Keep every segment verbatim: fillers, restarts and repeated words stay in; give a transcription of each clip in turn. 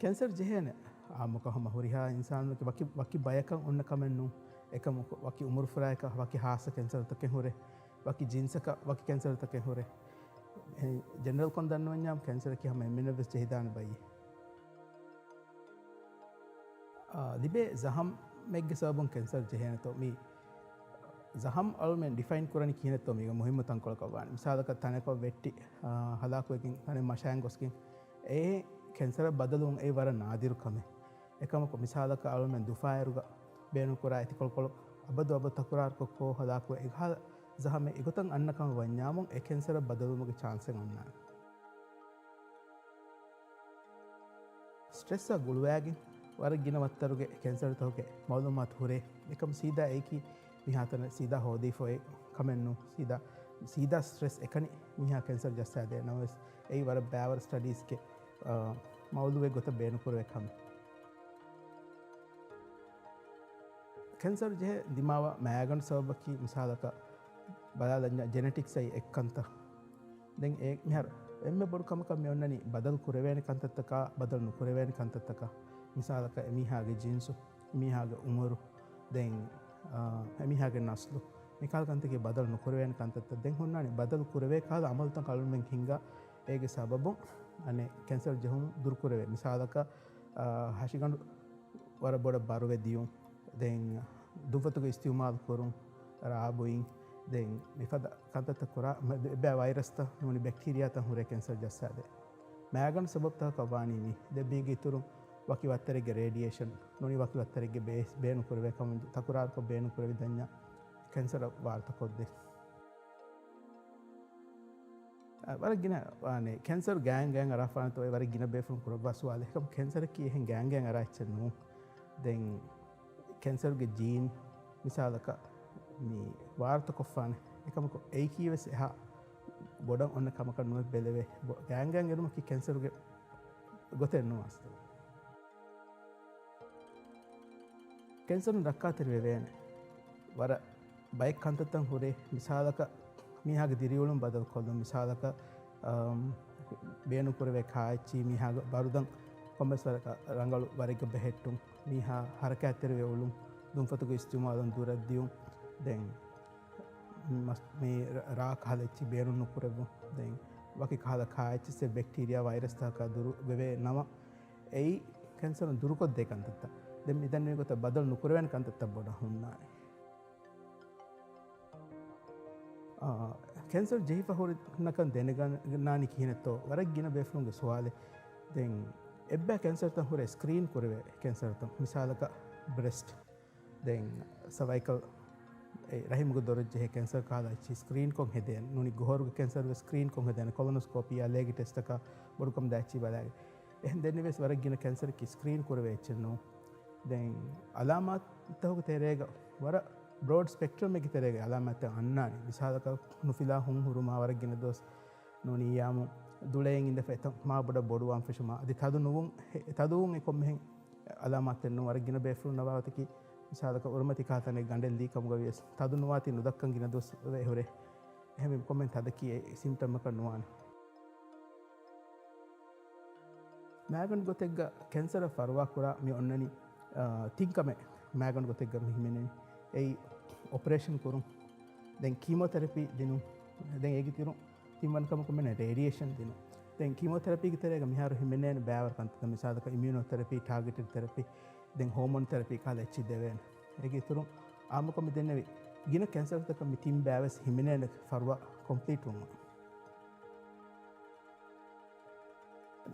ކެންސަރު ޖެހޭނެ އާއްމުކޮށް ހަމަ ހުރިހާ އިންސާނުންގެ ވަކި، ވަކި ބަޔަކަށް އޮންނަ ކަމެއް ނޫން. އެކަމަކު ވަކި އުމުރުފުރާޔަކަށް ވަކި ހާއްސަ ކެންސަރުތަކެއް ހުރޭ، ވަކި ޖިންސަކަށް ވަކި ކެންސަރުތަކެއް ހުރޭ. ޖެނެރަލްކޮށް ދަންނަވަންޏާ ކެންސަރަކީ ހަމަ އެންމެންނަށް ވެސް ޖެހިދާނެ ބައްޔެއް. އާ، ލިބޭ ޒަހަމެއްގެ ސަބަބުން ކެންސަރު ޖެހޭނެތޯ؟ މި ޒަހަމް އަޅުމެން ޑިފައިން ކުރަނީ ކިހިނެއްތޯ؟ މީގަ މުހިއްމު ތަންކޮޅަކަށް ވާނެ. މިސާލަކަށް ތަނެއްކޮށް ވެއްޓި، އާ، ހަލާކުވެގެން ތަނެއް މަށައިން ގޮސްގެން އެ ކެންސަރަށް ބަދަލުވުން އެއީ ވަރަށް ނާދިރު ކަމެއް. އެކަމަކު މިސާލަކަށް އަޅުމެން ދުފާއިރުގަ ބޭނުންކުރާ އެތިކޮޅުކޮޅު އަބަދު އަބަދު ތަކުރާރުކޮށް ހަލާކުވެ އެކަހަލަ ޒަހަމެއް އެގޮތަށް އަންނަ ކަމަށް ވަންޏާމުން އެ ކެންސަރަށް ބަދަލުވުމުގެ ޗާންސެއް އޮންނާނެ. ސްޓްރެސްއާ ގުޅުވާގެން ވަރަށް ގިނަ ވައްތަރުގެ ކެންސަރުތަކުގެ މައުލޫމާތު ހުރޭ. އެކަމަ ސީދާ އެއީކީ މިހާތަނަށް ސީދާ ހޯދީފަ އޮތް ކަމެއް ނޫން. ސީދާ، ސީދާ ސްޓްރެސް އެކަނި މީހާ ކެންސަރު ޖައްސާދޭ. ނަމަވެސް އެއީ ވަރަށް ބައިވަރު ސްޓަޑީސްގެ، އާ، މައުލޫއެއް ގޮތަށް ބޭނުންކުރެވޭ ކަމެއް. ކެންސަރު ޖެހޭ ދިމާވާ މައިގަނޑު ސަބަބަކީ މިސާލަކަށް ބަލާލަންޏާ ޖެނެޓިކްސް އައި އެއްކަންތައް. ދެން އެ މިހާރު އެންމެ ބޮޑު ކަމަކަށް މި އޮންނަނީ ބަދަލު ކުރެވޭނެ ކަންތައްތަކާ، ބަދަލު ނުކުރެވޭނެ ކަންތައްތަކާ. މިސާލަކަށް އެމީހާގެ ޖިންސު، އެމީހާގެ އުމުރު، ދެން، އާ، އެމީހާގެ ނަސްލު. މިކަހަލަ ކަންތަކީ ބަދަލު ނުކުރެވޭނެ ކަންތައްތައް. ދެން ހުންނާނީ ބަދަލު ކުރެވޭ ކަހަލަ އަމަލުތައް އަޅުމެން ހިންގާ އޭގެ ސަބަބުން އަނެއް ކެންސަރު ޖެހުން ދުރުކުރެވޭ. މިސާލަކަށް، އާ، ހަށިގަނޑު ވަރަށް ބޮޑަށް ބަރުވެ ދިޔުން، ދެން ދުންފަތުގެ އިސްތިއުމާލު ކުރުން، ރާ ބުއިން، ދެން މިފަދަ ކަންތައްތައް ކުރާ، އެއްބައި ވައިރަސްތައް ނޫނީ ބެކްޓީރިއާތައް ހުރޭ ކެންސަރު ޖައްސާދޭ. މައިގަނޑު ސަބަބުތަކަކަށް ވާނީ މީ. ދެން މީގެ އިތުރުން ވަކި ވައްތަރެއްގެ ރޭޑިއޭޝަން ނޫނީ ވަކި ވައްތަރެއްގެ ބޭސް ބޭނުން ކުރެވޭ ކަމުން، ތަކުރާރުކޮށް ބޭނުން ކުރެވިދަންޏާ ކެންސަރަށް ވާރުތަކޮށްދޭ. އަ، ވަރަށް ގިނަ ވާނެ. ކެންސަރު ގާތް ގާތް އަރާފާނެތޯ އެ ވަރަށް ގިނަ ބޭފުޅުން ކުރައްވާ ސުވާލެއް. އެކަމަކު ކެންސަރަކީ އެހެން ގާތް ގާތް އަރާ އެއްޗެއް ނޫން. ދެން ކެންސަރުގެ ޖީން މިސާލަކަށް މި ވާރުތަކޮށްފާނެ. އެކަމަކު އެއީކީ ވެސް އެހާ ބޮޑަށް އޮންނަ ކަމަކަށް ނުވެ ބެލެވޭ. ބޮ-، ގާތް ގާތް އެރުމަކީ ކެންސަރުގެ ގޮތެއް ނޫން އަސްލު. ކެންސަރުން ރައްކާތެރި ވެވޭނެ. ވަރަށް ބައެއް ކަންތައްތައް ހުރޭ. މިސާލަކަށް، މީހާގެ ދިރިއުޅުން ބަދަލުކޮށްލުން. މިސާލަކަށް، އަމް، ބޭނުންކުރެވޭ ކާއެއްޗި މީހާގެ ބަރުދަން ކޮންމެސް ވަރަކަށް ރަނގަޅު ވަރެއްގަ ބެހެއްޓުން. މީހާ ހަރަކާތްތެރިވެ އުޅުން. ދުންފަތުގެ އިސްތިއުމާލުން ދުރަށްދިޔުން. ދެން މަސް-، މި ރަ-، ރާ ކަހަލަ އެއްޗި ބޭނުން ނުކުރެއްވުން. ދެން ވަކި ކަހަލަ ކާއެއްޗިސް ބެކްޓީރިއާ ވައިރަސްތަކަކާ ދުރު ވެވޭ ނަމަ، އެއީ ކެންސަރުން ދުރުކޮށްދޭ ކަންތައްތައް. ދެން މިދެންނެވި ގޮތަށް ބަދަލު ނުކުރެވޭނެ ކަންތައްތައް ބޮޑަށް ހުންނާނެ. އާ، ކެންސަރު ޖެހިފަ ހުރި ހުންނަކަން ދެނެގަންނާނީ ކިހިނެއްތޯ؟ ވަރަށް ގިނަ ބޭފުޅުންގެ ސުވާލެއް. ދެން އެއްބައި ކެންސަރުތައް ހުރެ ސްކްރީން ކުރެވޭ ކެންސަރުތައް. މިސާލަކަށް ބްރެސްޓް، ދެން ސަވައިކަލް، އެ ރަހިމުގެ ދޮރަށް ޖެހޭ ކެންސަރު ކަހަލަ އެއްޗި ސްކްރީންކޮށް ހެދޭނެ. ނޫނީ ގޮހޮރުގެ ކެންސަރު ވެސް ސްކްރީންކޮށް ހެދޭނެ. ކޮލޮނޮސްކޯޕީއާ ލޭގެ ޓެސްޓަކާ ބޮޑުކަމު ދާ އެއްޗި ބަލާގެން. އެހެން ދެންނެވިޔަސް ވަރަށް ގިނަ ކެންސަރަކީ ސްކްރީން ކުރެވޭ އެއްޗެއް ނޫން. ދެން އަލާމާތްތަކުގެ ތެރޭގަ ވަރަށް ބްރޯޑް ސްޕެކްޓްރަމެއްގެ ތެރޭގަ އަލާމާތްތައް އަންނާނެ. މިސާލަކަށް ނުފިލާ ހުން ހުރުމާ ވަރަށް ގިނަ ދުވަސް ނޫނީ ޔާމު ދުޅައިގެން އިންދެފަ އެތަން މާ ބޮޑަށް ބޮޑުވާން ފެށުމާ. އަދި ތަދު ނުވުން، ތަދުވުން އެ ކޮންމެހެން އަލާމާތެއް ނޫން. ވަރަށް ގިނަ ބޭފުޅުން ނަވާވަތަކީ މިސާލަކަށް އުރުމަތި ކާތަނެއް ގަނޑެއް ލީ ކަމުގަ ވިޔަސް ތަދު ނުވާތީ ނުދައްކަން ގިނަ ދުވަސް ވެ ހުރޭ. އެހެން ކޮންމެހެން ތަދަކީ އެ ސިމްޓަމަކަށް ނުވާނެ. މައިގަނޑު ގޮތެއްގަ ކެންސަރަށް ފަރުވާ ކުރާ މި އޮންނަނީ، އާ، ތިން ކަމެއް މައިގަނޑު ގޮތެއްގަ މި ހިމެނެނީ. އެއީ އޮޕަރޭޝަން ކުރުން، ދެން ކީމޯތެރަޕީ ދިނުން، ދެން އޭގެ ތިރުން ތިންވަނަ ކަމަކު މިނެ ރޭޑިއޭޝަން ދިނުން. ދެން ކީމޯތެރަޕީގެ ތެރޭގަ މިހާރު ހިމެނޭނެ ބައިވަރު ކަންތައްތައް، މިސާލަކަށް އިމިއުނޯތެރަޕީ، ޓާގެޓެޑް ތެރަޕީ، ދެން ހޯމޯން ތެރަޕީ ކަހަލަ އެއްޗި ދެވޭނެ. އޭގެ އިތުރުން އާއްމުކޮށް މި ދެންނެވި ގިނަ ކެންސަރުތަކަށް މި ތިން ބައިވެސް ހިމެނޭނެ ފަރުވާ ކޮމްޕްލީޓް ވުމަށް.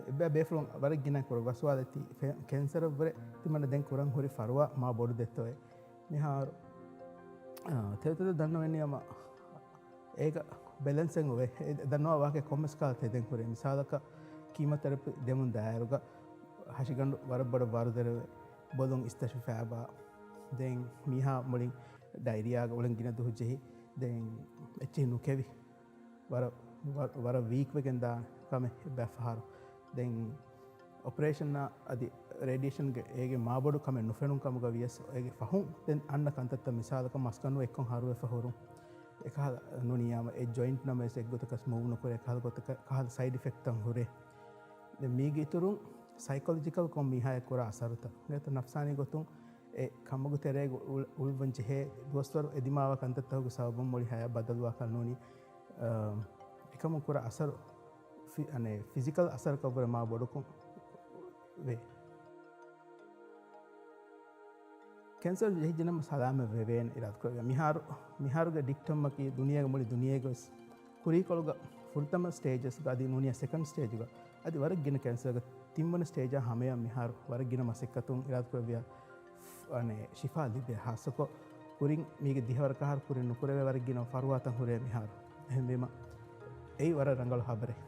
އެއްބައި ބޭފުޅުން ވަރަށް ގިނަ ކުރައްވާ ސުވާލެއް ތީ، ފެ-، ކެންސަރަށްވުރެ ތިމަންނަ ދެން ކުރަން ހުރި ފަރުވާ މާ ބޮޑު ދެއްތޯއޭ؟ މިހާރު، އާ، ތެދުތެދު ދަންނަވަނީ ހަމަ އޭގަ ބެލެންސެއް އޮވޭ. އެ ދަންނަވާ ވާހަކަ ކޮންމެސް ކާލަތޭ ދެން ކުރޭ. މިސާލަކަށް ކީމޯތެރަޕީ ދެމުން ދާއިރުގަ ހަށިގަނޑު ވަރަށް ބޮޑަށް ވަރުދެރަވެ، ބޮލުން އިސްތަށި ފައިބާ، ދެން މީހާ މުޅިން ޑައިރިއާގަ އުޅެން ގިނަ ދުހު ޖެހި، ދެން އެއްޗެހި ނުކެވި. ވަރަށް، ވަ-، ވަރަށް ވީކް ވެގެން ދާނެ ކަމެއް އެއްބައި ފަހަރު. ދެން އޮޕަރޭޝަންއާ އަދި ރޭޑިއޭޝަންގެ އޭގެ މާބޮޑު ކަމެއް ނުފެނުން ކަމުގަ ވިޔަސް އޭގެ ފަހުން ދެން އަންނަ ކަންތައްތައް މިސާލަކަށް މަސްގަނޑު އެއްކޮށް ހަރުވެފަ ހުރުން. އެކަހަލަ ނޫނީ އެއް ޖޮއިންޓް ނަމަވެސް އެއްގޮތަކަސް މޫވް ނުކުރޭ، ކަހަލަ ގޮތަކަށް ކަހަލަ ސައިޑް އިފެކްޓްތައް ހުރޭ. ދެން މީގެ އިތުރުން ސައިކޮލޮޖިކަލް ކޮން މީހާއަށް ކުރާ އަސަރުތައް ނުވަތަ ނަފްސާނީ ގޮތުން އެ ކަމުގެ ތެރޭގަ އުޅު-، އުޅުއްވަން ޖެހޭ ދުވަސްވަރު އެ ދިމާވާ ކަންތައްތަކުގެ ސަބަބުން މުޅި ހަޔާތް ބަދަލުވާކަށް ނޫނީ، އަ، އެކަމުން ކުރާ އަސަރު ފި-، އަނެއް، ފިޒިކަލް އަސަރަކަށްވުރެ މާ ބޮޑުކޮށް ވޭ. ކެންސަރު ޖެހިއްޖެ ނަމަ ސަލާމަތް ވެވޭނެ އިރާދަކުރެއްވިޔާ. މިހާރު، މިހާރުގެ ޑިކްޓަމްއަކީ ދުނިޔޭގެ މުޅި ދުނިޔޭގަވެސް ކުރީކޮޅުގަ ފުރަތަމަ ސްޓޭޖަސްގަ އަދި ނޫނީ ސެކަންޑް ސްޓޭޖުގަ އަދި ވަރަށް ގިނަ ކެންސަރުގެ ތިންވަނަ ސްޓޭޖާ ހަމަޔަށް މިހާރު ވަރަށް ގިނަ މަސައްކަތުން އިރާދަކުރެއްވިޔާ، އަނެއް، ޝިފާ ލިބޭ. ހާއްސަކޮށް ކުރިން މީގެ ދިހަވަރަކަށް އަހަރު ކުރިން ނުކުރެވޭ ވަރަށް ގިނަ ފަރުވާތައް ހުރޭ މިހާރު. އެހެންވީމަ އެއީ ވަރަށް ރަނގަޅު ހަބަރެއް.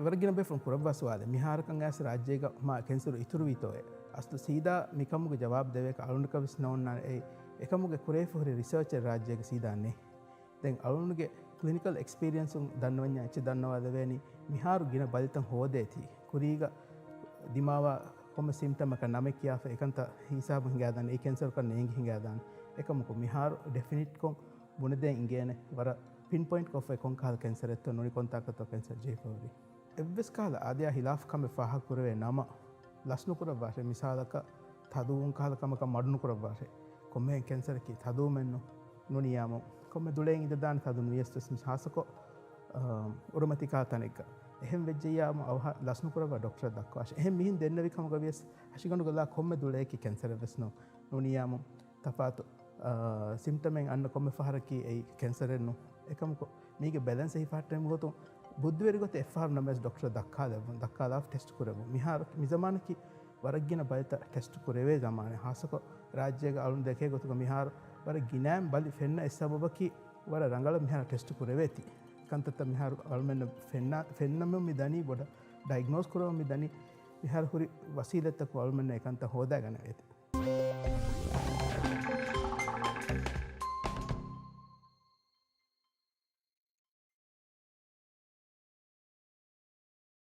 ވަރަށް ގިނަ ބޭފުޅުން ކުރައްވާ ސުވާލެއް، މިހާރަކަށް އައިސް ރާއްޖޭގަ މާ ކެންސަރު އިތުރުވީތޯއޭ؟ އަސްލު ސީދާ މިކަމުގެ ޖަވާބު ދެވޭކަށް އަޅުންނަކަށް ވެސް ނޯންނާނެ. އެ، އެކަމުގެ ކުރެވިފަ ހުރި ރިސާޗެއް ރާއްޖޭގަ ސީދާ ނެތް. ދެން އަޅުންގެ ކްލިނިކަލް އެކްސްޕީރިއެންސުން ދަންނަވަންޏާ އެއްޗެއް ދަންނަވާލެވޭނީ، މިހާރު ގިނަ ބަލިތައް ހޯދޭތީ. ކުރީގަ ދިމާވާ ކޮންމެ ސިމްޓަމަކަށް ނަމެއް ކިޔާފަ އެކަންތައް ހިސާބު ހިނގާދާނެ، އެ ކެންސަރުކަން ނޭނގި ހިނގާދާނެ. އެކަމަކު މިހާރު ޑެފިނިޓްކޮށް ބުނެދޭން އިނގޭނެ ވަރަށް ޕިންޕޮއިންޓްކޮށްފަ ކޮން ކަހަލަ ކެންސަރެއްތޯ ނޫނީ ކޮން ތާކަށްތޯ ކެންސަރު ޖެހިފަ ހުރީ. އެއްވެސް ކަހަލަ އާދަޔާ ހިލާފް ކަމެއް ފާހަގަކުރެވޭ ނަމަ، ލަސްނުކުރައްވާށޭ. މިސާލަކަށް ތަދުވުން ކަހަލަ ކަމަކަށް މަޑުނުކުރައްވާށޭ. ކޮންމެހެން ކެންސަރަކީ ތަދުވުމެއްނު، ނޫނިއްޔާމު ކޮންމެ ދުޅައެއް އިނދެދާނެ ތަދު ނުވިޔަސް ވެސް. މިސާ ހާއްސަކޮށް، އަ، އުރަމަތި ކަހަލަ ތަނެއްގަ. އެހެން ވެއްޖެއްޔާމު އަވަހަށް ލަސްނުކުރައްވާ ޑޮކްޓަރަށް ދައްކަވާށޭ. އެހެން މިހެން ދެންނެވި ކަމުގަ ވިޔަސް ހަށިގަނޑުގަ ލާ ކޮންމެ ދުޅައެއްގެ ކެންސަރެއް ވެސް ނޫން. ނޫނިއްޔާމު ތަފާތު، އާ، ސިމްޓަމެއް އަންނަ ކޮންމެ ފަހަރަކީ އެއީ ކެންސަރެއްނު. އެކަމަކު، މީގެ ބެލެންސް ހިފަހައްޓެން ގޮތުން ބުއްދިވެރި ގޮތަށް އެއްފަހަރު ނަމަވެސް ޑޮކްޓަރަށް ދައްކާލެއްވުން، ދައްކާލާފަ ޓެސްޓް ކުރެއްވުން. މިހާރު މިޒަމާނަކީ ވަރަށް ގިނަ ބަލިތައް ޓެސްޓް ކުރެވޭ ޒަމާނެއް. ހާއްސަކޮށް ރާއްޖޭގަ އަޅުން ދެކޭ ގޮތުގަ މިހާރު ވަރަށް ގިނައިން ބަލި ފެންނަ އެއް ސަބަބަކީ ވަރަށް ރަނގަޅަށް މިހާރު ޓެސްޓް ކުރެވޭތީ. ކަންތައްތައް މިހާރު އަޅުމެންނަށް ފެންނާ، ފެންނަމުން މި ދަނީ ބޮޑަށް ޑައިގްނޯސް ކުރަމުން މި ދަނީ. މިހާރު ހުރި ވަސީލަތްތަކުން އަޅުމެންނަށް އެކަންތައް ހޯދާގަނެވޭތީ.